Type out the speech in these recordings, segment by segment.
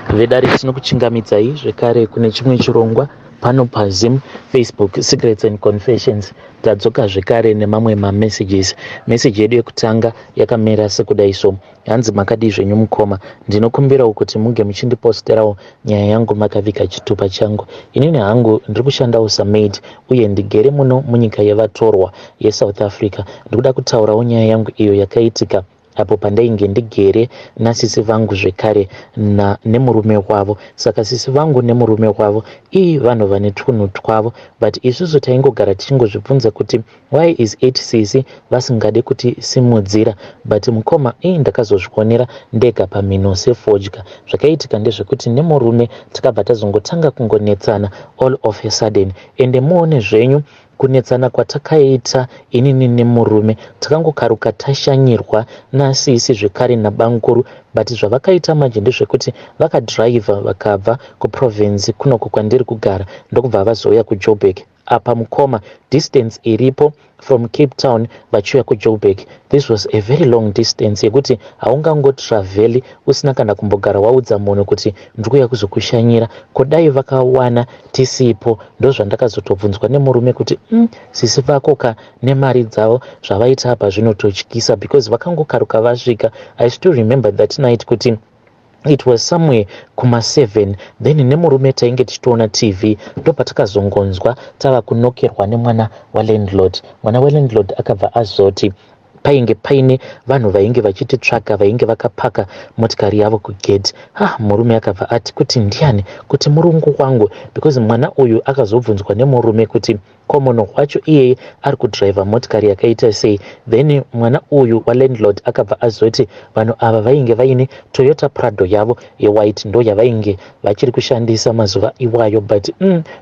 Vedare, tinokuchingamidzai zvekare kune chimwe chirongwa pano paZim Facebook Secrets and Confessions. Tadzoka zvekare nemamwe mamessages. Meseji yedu yekutanga yakamira sekudai so: hanzi, "Makadii zvenyu mukoma? Ndinokumbirawo kuti muge muchindiposterawo nyaya yangu makaviga chitupa changu. Inini hangu ndiri kushandawo samaid uye ndigere muno munyika yevatorwa yeSouth Africa. Ndikuda kutaurawo nyaya yangu iyo yakaitika apo pandainge ndigere nasisi vangu zvekare nemurume wavo. Saka sisi vangu nemurume wavo ii vanhu vane twunhu twavo, but isusu taingogara tichingozvibvunza kuti why is it sisi vasingade kutisimudzira. But mukoma, ii ndakazozvionera ndega pamhino sefodya. Zvakaitika ndezvekuti nemurume takabva tazongotanga kungonetsana all of a sudden. Ende muone zvenyu kunetsana kwatakaita inini nemurume, takangokaruka tashanyirwa nasisi zvekare nabamukuru. But zvavakaita manje ndezvekuti vakadhiraivha vakabva kuprovince kunoko kwandiri kugara, ndokubva vazouya kuJoburg. Apa mukoma, distance iripo from Cape Town vachiuya kuJoburg, this was a very long distance yekuti haungangotravheli usina kana kumbogara waudza munhu kuti ndikuuya kuzokushanyira. Kudai vakawana tisipo, ndozvandakazotobvunzwa nemurume kuti, sisi vako ka nemari dzavo, zvavaita apa zvinototyisa," because vakangokaruka vasvika. I still remember that night kuti it was somewhere kuma7, then nemurume tainge tichitoona TV, ndopatakazongonzwa tava kunokerwa nemwana walandlord. Mwana walandlord akabva azoti painge paine vanhu vainge vachititsvaga, vainge vakapaka motikari yavo kugate. Ah, murume akabva ati, "Kuti ndiani?" Kuti, "Murungu wangu," because mwana uyu akazobvunzwa nemurume kuti ko munhu wacho iyeye ari kudhiraivha motikari yakaita sei. Then mwana uyu walandlord akabva azoti vanhu ava vainge vaine Toyota Prado yavo yewhite, ndo yavainge vachiri kushandisa mazuva iwayo. But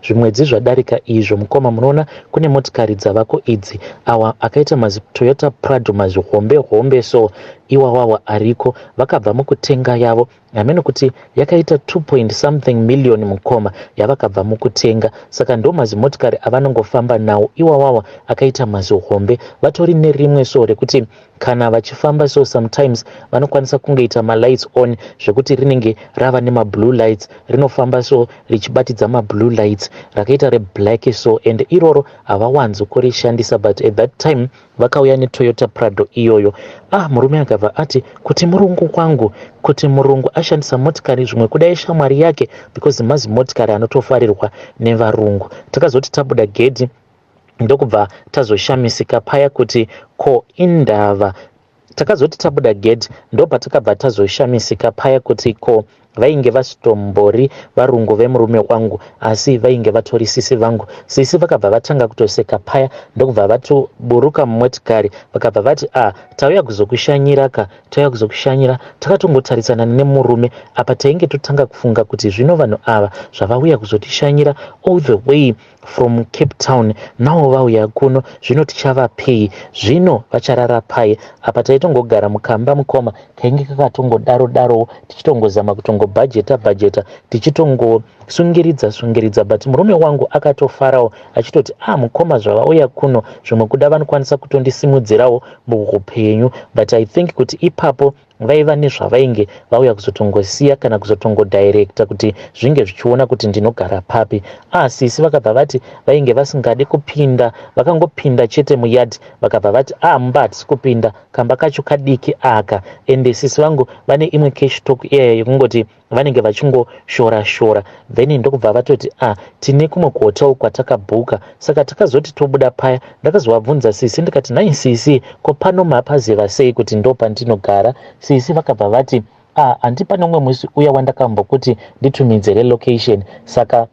zvimwedzi zvadarika izvo mukoma, munoona kune motikari dzavako idzi, awa akaita maToyota Prado mazihombe hombe so, iwawawa ariko. Vakabva mukutenga yavo, hameno kuti yakaita 2 point something million mukoma, yavakabva mukutenga. Saka ndo mazimotikari avanongofamba nawo iwawawa akaita mazihombe. Vatori nerimwe so rekuti kana vachifamba so, sometimes vanokwanisa kungoita malights on, zvekuti rinenge rava nemablue lights, rinofamba so richibatidza mablue lights, rakaita reblack so, and iroro havawanzi kurishandisa. But at that time vakauya neToyota Prado iyoyo. Ah, murume akabva ati, "Kuti murungu kwangu, kuti murungu ashandisa motikari, zvimwe kudai shamwari yake, because mazimotikari anotofarirwa nevarungu." Takazoti tabuda gedhi, ndokubva tazoshamisika paya kuti ko indava. Takazoti tabuda gedhi, ndopatakabva tazoshamisika paya kuti ko vainge vasitombori varungu vemurume wangu, asi vainge vatori sisi vangu. Sisi vakabva vatanga kutoseka paya, ndokubva vatoburuka mumotikari, vakabva vati, "A ah, tauya kuzokushanyira ka, tauya kuzokushanyira." Takatongotarisana nemurume apa, tainge totanga kufunga kuti zvino vanhu ava zvavauya kuzotishanyira all the way from Cape Town, nawo vauya kuno, zvino tichavapei? Zvino vacharara pai? Apa taitongogara mukamba mukoma kainge kakatongodaro darowo, tichitongozama kutongobhajeta bhajeta, tichitongosungiridza sungiridza. But murume wangu akatofarawo achitoti, "A ah, mukoma, zvavauya kuno, zvimwe kuda vanokwanisa kutondisimudzirawo muupenyu." But I think kuti ipapo vaiva nezvavainge vauya kuzotongosiya kana kuzotongodhirecta kuti zvinge zvichiona kuti ndinogara papi. Asisi vakabva vati vainge vasingadi kupinda, vakangopinda chete muyadhi, vakabva vati, "A ah, mumba hatisi kupinda, kamba kacho kadiki aka." Ende sisi vangu vane imwe cash talk iyaya yekungoti vanenge vachingoshora shora. Then ndokubva vatoti, "A ah, tine kumwe kuhotel kwatakabhuka." Saka takazoti tobuda paya, ndakazovabvunza sisi ndikati, "Nhai sisi, ko pano mapaziva sei kuti ndo pandinogara?" Sisi vakabva vati, "A ah, handi pane umwe musi uya wandakambokuti nditumidzere location? Saka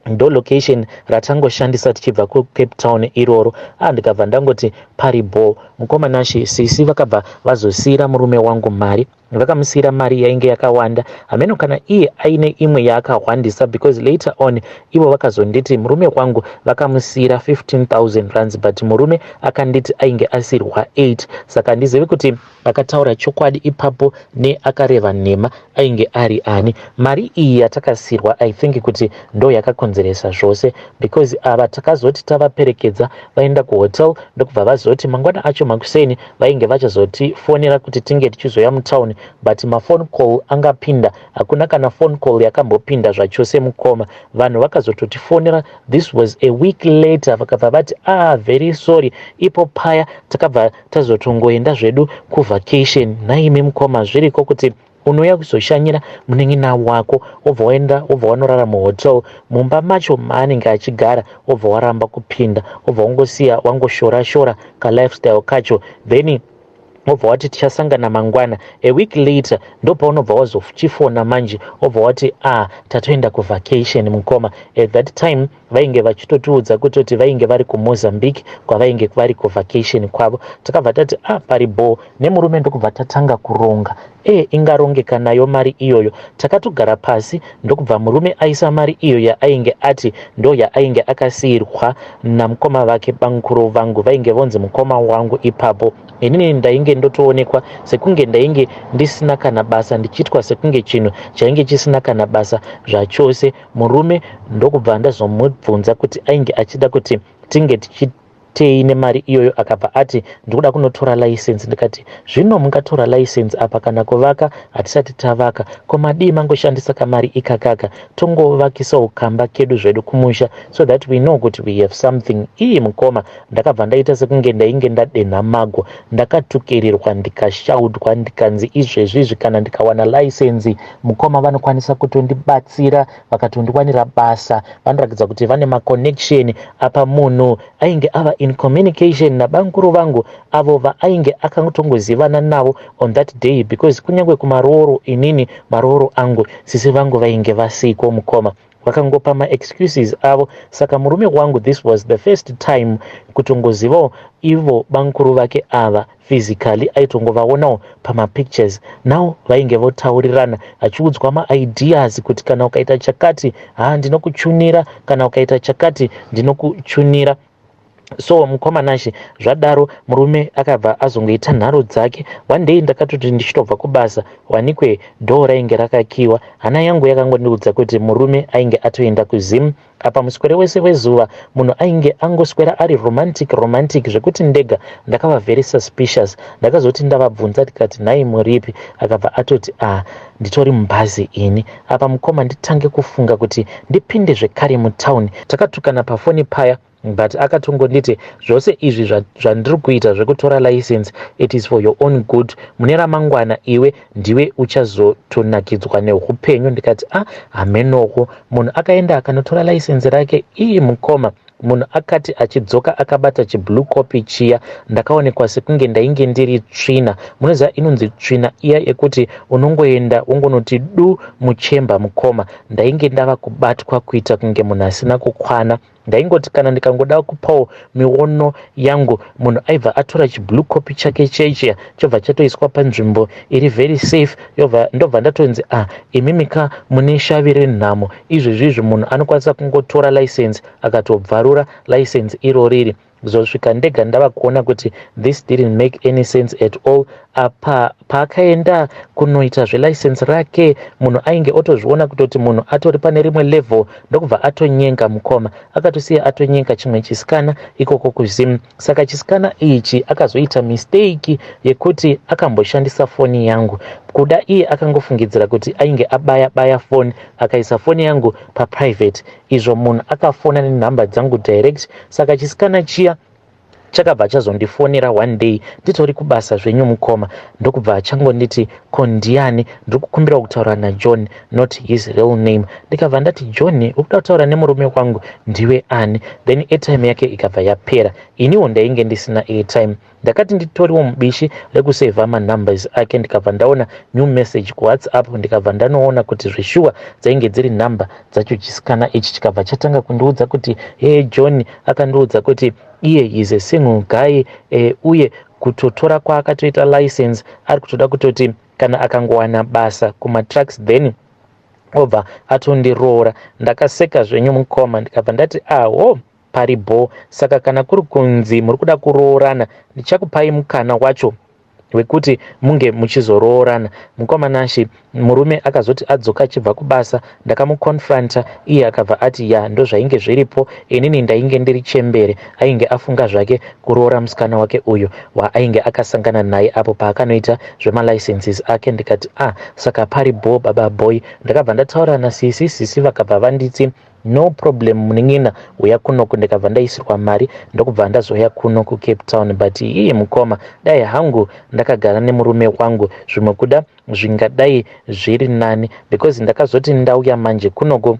ndo location ratangoshandisa tichibva kuCape Town iroro." A, ndikabva ndangoti paribo mukoma Nashe. Sisi vakabva vazosiyira murume wangu mari, vakamusiyira mari yainge yakawanda. Hameno kana iye aine imwe yaakahwandisa, because later on ivo vakazonditi murume wangu vakamusiyira 15,000 rands, but murume akanditi ainge asirwa 8. Saka handizivi kuti akataura chokwadi ipapo neakareva nhema ainge ari ani. Mari iyi yatakasirwa, I think kuti ndo yakakonzeresa. akakonzeresa zvose because ava takazoti tavaperekedza vaenda kuhotel, ndokubva vazoti mangwana acho makuseni vainge vachazotifonera kuti tinge tichizoya mutown, but maphone call angapinda, hakuna kana phone call yakambopinda zvachose, mukoma. Vanhu vakazototifonera, this was a week later, vakabva vati, "Ah, very sorry." Ipo paya takabva tazotongoenda zvedu kuvacation. Naimi mukoma, zviriko kuti unouya kuzoshanyira munin'ina wako, wobva waenda, wobva wanorara muhotel, mumba macho maanenge achigara, wobva waramba kupinda, wobva wangosiya wangoshora shora kalifestyle kacho, then wobva wati tichasangana mangwana? A week later ndopaunobva wazochifona manje, wobva wati, "Ah, tatoenda kuvacation." Mukoma, at that time vainge vachitotiudza kutoti vainge vari kuMozambique kwavainge vari kuvacation kwavo. Takabva tati, "Ah, pari bo nemurume." Ndokubva tatanga kuronga. E, ingarongeka nayo mari iyoyo. Takatogara pasi, ndokubva murume aisa mari iyo yaainge ati ndo yaainge akasiyirwa namukoma vake. Bamukuru vangu vainge vonzi mukoma wangu ipapo. Inini ndainge ndotoonekwa sekunge ndainge ndisina kana basa, ndichiitwa sekunge chinhu chainge chisina kana basa zvachose. Murume ndokubva ndazomubvunza kuti ainge achida kuti tinge tichitei nemari iyoyo. Akabva ati, "Ndikuda kunotora license." Ndikati, "Zvino mungatora license apa kana kuvaka hatisati tavaka? Ko madii mangoshandisa kamari ikakaka, tongovakisawo kamba kedu zvedu kumusha, so that we know kuti we have something?" Iyi mukoma, ndakabva ndaita sekunge ndainge ndadenha mago. Ndakatukirirwa, ndikashaudwa, ndikanzi izvezvizvi kana ndikawana license, mukoma vanokwanisa kutondibatsira, vakatondiwanira basa, vanoratidza kuti vane maconnection. Apa munhu ainge ava in communication nabamukuru vangu avo vaainge akatongozivana navo on that day, because kunyange kumarooro, inini marooro angu sisi vangu vainge vasiko. Mukoma, vakangopa maexcuses avo. Saka murume wangu, this was the first time kutongozivawo ivo bamukuru vake ava physically, aitongovaonawo pamapictures. Now vainge votaurirana, achiudzwa maideas kuti kana ukaita chakati, ha, ndinokuchunira, kana ukaita chakati, ndinokuchunira. So mukoma Nashe, zvadaro murume akabva azongoita nharo dzake. One day ndakatoti ndichitobva kubasa, wanikwe door rainge rakakiwa. Hana yangu yakangondiudza kuti murume ainge atoenda kuZim. Apa muswere wese wezuva munhu ainge angoswera ari romantic romantic, zvekuti ndega ndakava very suspicious. Ndakazoti ndavabvunza, tikati, "Nhai, muripi?" Akabva atoti, "Ah, nditori mubhazi ini." Apa mukoma, nditange kufunga kuti ndipinde zvekare mutauni. Takatukana pafoni paya, but akatongonditi, "Zvose izvi zvandiri kuita zvekutora license, it is for your own good. Mune ramangwana iwe ndiwe uchazotonakidzwa neupenyu." Ndikati, "A ah, hamenoko." Munhu akaenda akanotora license rake. Iyi mukoma, munhu akati achidzoka akabata chiblue copy chiya, ndakaonekwa sekunge ndainge ndiri tsvina. Munoziva inonzi tsvina iya yekuti unongoenda wongonoti du muchemba? Mukoma, ndainge ndava kubatwa kuita kunge munhu asina kukwana. Ndaingoti kana ndikangoda kupawo miono yangu, munhu aibva atora chiblue copy chake chechiya, chobva chatoiswa panzvimbo iri very safe. Ndobva ndatonzi, "Ah, imimika mune shavi renhamo." Izvezvizvi munhu anokwanisa kungotora license akatobvarura license iro riri. Kuzosvika ndega ndava kuona kuti this didn't make any sense at all. Apa paakaenda kunoita zvelicense rake, munhu ainge otozviona kutoti munhu atori pane rimwe level, ndokubva atonyenga. Mukoma, akatosiya atonyenga chimwe chisikana ikoko kuZim. Saka chisikana ichi akazoita mistake yekuti akamboshandisa foni yangu. Kuda iye akangofungidzira kuti ainge abaya baya foni, akaisa foni yangu paprivate, izvo munhu akafona nenhamba dzangu direct. Saka chisikana chiya chakabva chazondifonera one day nditori kubasa zvenyu, mukoma, ndokubva changonditi, "Ko ndiani? Ndiri kukumbira kutaura naJohn," not his real name. Ndikabva ndati, "John, uri kuda kutaura nemurume wangu? Ndiwe ani?" Then airtime yake ikabva yapera. Iniwo ndainge ndisina airtime. Ndakati nditoriwo mubishi rekusevha manumbers ake, ndikabva ndaona new message kuWhatsApp. Ndikabva ndanoona kuti zveshuwa dzainge dziri nhamba dzacho. Chisikana ichi chikabva chatanga kundiudza kuti, "He, John akandiudza kuti iye is a single guy, uye kutotora kwaakatoita license ari kutoda kutoti kana akangowana basa kumatrucks, then obva atondiroora." Ndakaseka zvenyu, mukoma. Ndikabva ndati, "Aho, paribo. Saka kana kuri kunzi muri kuda kuroorana, ndichakupai mukana wacho." wekuti munge muchizoroorana. Mukoma Nashy, murume akazoti adzoka achibva kubasa ndakamuconfronta iye akabva ati ya ndozvainge zviripo inini ndainge ndiri chembere ainge afunga zvake kuroora musikana wake uyu waainge akasangana naye apo paakanoita zvemalicenses ake. Ndikati ah, saka pari bho baba boy. Ndakabva ndataura nasisi, sisi vakabva vanditi no problem munin'ina, uya kunoku. Ndikabva ndaisirwa mari ndokubva ndazouya kuno kuCape Town. But iye mukoma, dai hangu ndakagara nemurume wangu zvimwe kuda zvingadai zviri nani, because ndakazoti ndauya manje kunoku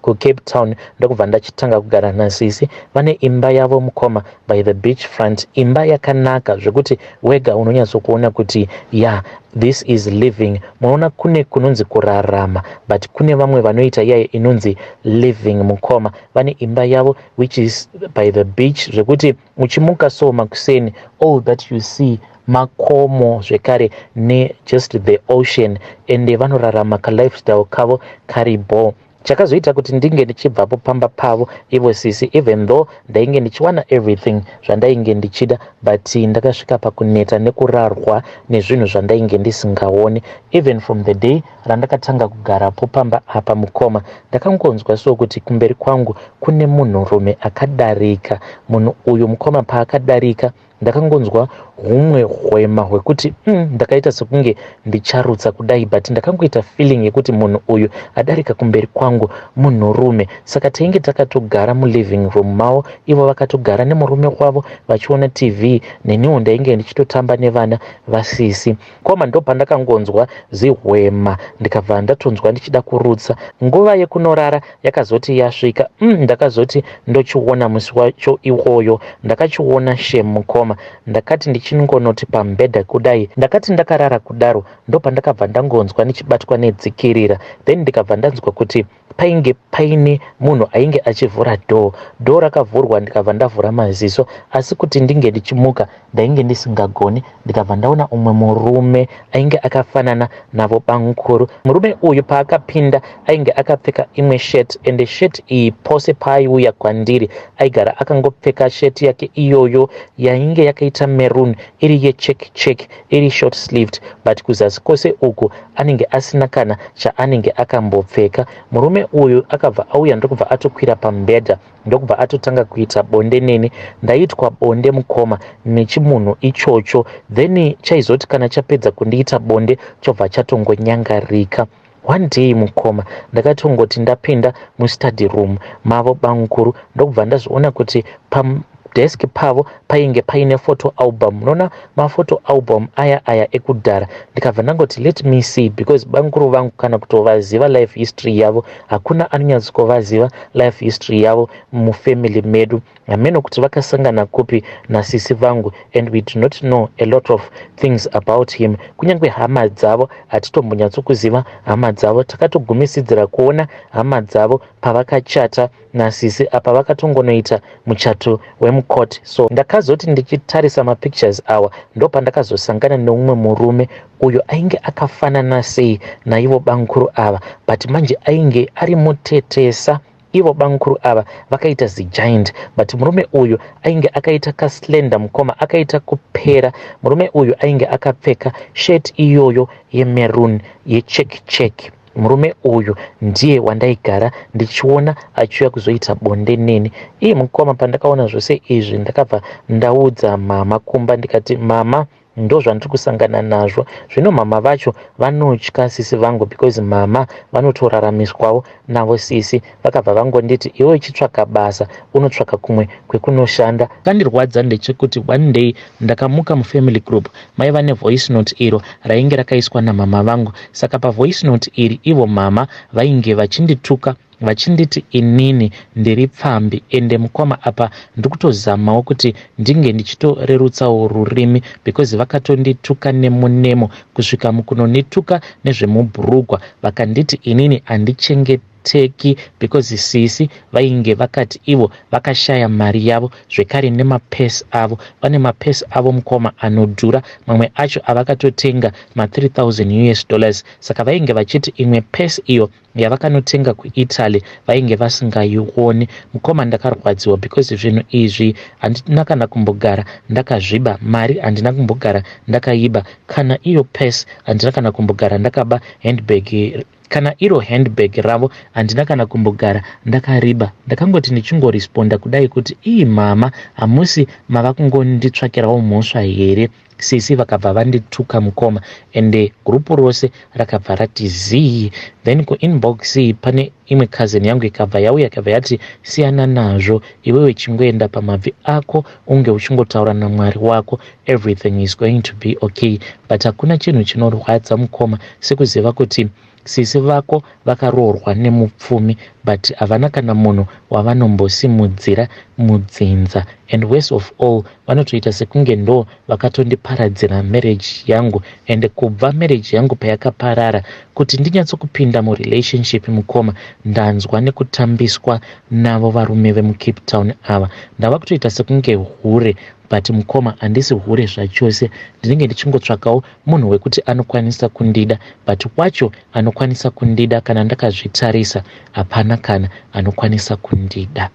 kuCape Town ndokubva ndachitanga kugara nasisi. Vane imba yavo mukoma, by the beach front, imba yakanaka zvekuti wega unonyatsokuona kuti ya, this is living. Munoona kune kunonzi kurarama, but kune vamwe vanoita iyayo inonzi living. Mukoma, vane imba yavo which is by the beach, zvekuti uchimuka so makuseni, all that you see makomo zvekare nejust the ocean. Ende vanorarama kalifestyle kavo karibo. Chakazoita kuti ndinge ndichibvapo pamba pavo ivo sisi, even though ndainge ndichiwana everything zvandainge ndichida, but ndakasvika pakuneta nekurarwa nezvinhu zvandainge ndisingaoni. Even from the day randakatanga kugarapo pamba apa mukoma, ndakangonzwa so kuti kumberi kwangu kune munhurume akadarika. Munhu uyu mukoma, paakadarika ndakangonzwa humwe hwema hwekuti ndakaita sekunge ndicharutsa kudai, but ndakangoita feeling yekuti munhu uyu adarika kumberi kwangu munhurume. Saka tainge takatogara muliving room mavo, ivo vakatogara nemurume wavo vachiona TV, neniwo ndainge ndichitotamba nevana vasisi. Koma ndo pandakangonzwa zihwema, ndikabva ndatonzwa ndichida kurutsa. Nguva yekunorara yakazoti yasvika, ndakazoti ndochiona musi wacho iwoyo, ndakachiona shem mukoma. Ndakati ndichingonoti pamubhedha kudai, ndakati ndakarara kudaro, ndopandakabva ndangonzwa ndichibatwa nedzikirira. Then ndikabva ndanzwa kuti painge paine munhu ainge achivhura door. Door rakavhurwa, ndikabva ndavhura maziso, asi kuti ndinge ndichimuka ndainge ndisingagoni. Ndikabva ndaona umwe murume ainge akafanana navo bamukuru. Murume uyu paakapinda ainge akapfeka imwe shirt, ende shirt iyi pose paaiuya kwandiri aigara akangopfeka shirt yake iyoyo yainge yakaita maroon, iri yecheck check, iri short sleeved, but kuzasi kwose uku anenge asina kana chaanenge akambopfeka. Murume uyu akabva auya ndokubva atokwira pamubhedha, ndokubva atotanga kuita bonde neni. Ndaitwa bonde mukoma nechimunhu ichocho. Then chaizoti kana chapedza kundiita bonde chobva chatongonyangarika. One day mukoma, ndakatongoti ndapinda mustudy room mavo bamukuru, ndokubva ndazoona kuti padesk pavo painge paine photo album. Munoona maphoto album aya aya ekudhara. Ndikabva ndangoti let me see, because bamukuru vangu kana kutovaziva life history yavo hakuna anonyatsokuvaziva life history yavo mufamily medu. Hameno kuti vakasangana kupi nasisi vangu, and we do not know a lot of things about him. Kunyange hama dzavo hatitombonyatsokuziva hama dzavo. Takatogumisidzira kuona hama dzavo pavakachata nasisi, apa vakatongonoita muchato wemukoti. So ndakazoti ndichitarisa mapictures awa, ndopandakazosangana neumwe murume uyo ainge akafanana sei naivo bamukuru ava, but manje ainge ari mutetesa. Ivo bamukuru ava vakaita zigiant, but murume uyu ainge akaita kaslender mukoma, akaita kupera. Murume uyu ainge akapfeka shirt iyoyo yemaroon yecheck check. Murume uyu ndiye wandaigara ndichiona achiuya kuzoita bonde neni. Iye mukoma, pandakaona zvose izvi ndakabva ndaudza mama kumba, ndikati mama, ndo zvandiri kusangana nazvo zvino. Mama vacho vanotya sisi vangu because mama vanotoraramiswawo navo sisi. Vakabva vangonditi iwe uchitsvaka basa, unotsvaka kumwe kwekunoshanda. Kandirwadza ndechekuti one day ndakamuka mufamily group maiva nevoice note iro rainge rakaiswa namama vangu. Saka pavoice note iri ivo mama vainge vachindituka, vachinditi inini ndiri pfambi. Ende mukoma, apa ndikutozamawo kuti ndinge ndichitorerutsawo rurimi, because vakatondituka nemunemo kusvika mukunonituka nezvemubhurugwa, vakanditi inini handichengeti. kuTurkey because sisi vainge vakati ivo vakashaya mari yavo zvekare nemapesi avo. Vane mapesi avo mukoma anodhura, mamwe acho avakatotenga ma3000 US dollars. Saka vainge vachiti imwe pesi iyo yavakanotenga kuItaly vainge vasingaioni. Mukoma, ndakarwadziwa because zvinhu izvi handina kana kumbogara ndakazviba. Mari handina kumbogara ndakaiba, kana iyo pesi handina kana kumbogara ndakaba. Handbag, kana iro handbag ravo handina kana kumbogara ndakariba. Ndakangoti ndichingoresponda kudai kuti, "Ii mama, hamusi mava kungonditsvakirawo mhosva here?" Sisi vakabva vandituka mukoma, ende gurupu rose rakabva rati zii. Then kuinbox pane imwe cousin yangu ikabva yauya, ikabva yati, "Siyana nazvo iwewe, chingoenda pamabvi ako unge uchingotaura naMwari wako, everything is going to be okay." But hakuna chinhu chinorwadza mukoma sekuziva kuti sisi vako vakaroorwa nemupfumi, but havana kana munhu wavanombosimudzira mudzinza. And worst of all, vanotoita sekunge ndo vakatondiparadzira marriage yangu. And kubva marriage yangu payakaparara, kuti ndinyatsokupinda murelationship mukoma, ndanzwa nekutambiswa navo varume vemuCape Town ava. Ndava kutoita sekunge hure, but mukoma, handisi hure zvachose. Ndinenge ndichingotsvakawo munhu wekuti anokwanisa kundida, but wacho anokwanisa kundida, kana ndakazvitarisa, hapana kana anokwanisa kundida.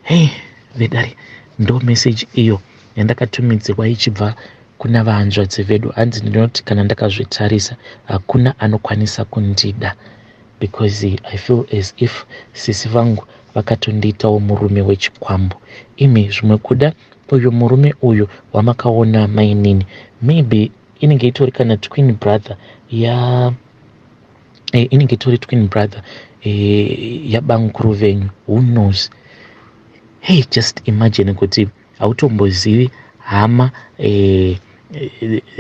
Hei vedare, ndo meseji iyo yandakatumidzirwa ichibva kuna vahanzvadzi vedu. Hanzi, "Ndinoti kana ndakazvitarisa, hakuna anokwanisa kundida because I feel as if sisi vangu vakatondiitawo murume wechikwambo." Imi, zvimwe kuda uyu murume uyu wamakaona mainini, maybe inenge itori kana twin brother ya inenge itori twin brother yabamukuru venyu, who knows? Hey, just imagine kuti hautombozivi hama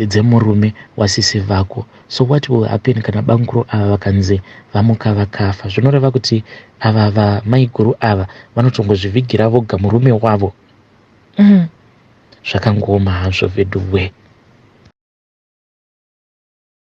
dzemurume wasisi vako. So what will happen kana bamukuru ava vakanzi vamuka vakafa? Zvinoreva kuti ava vamaiguru ava vanotongozvivigira voga murume wavo. Zvakangoma hazvo vedu we.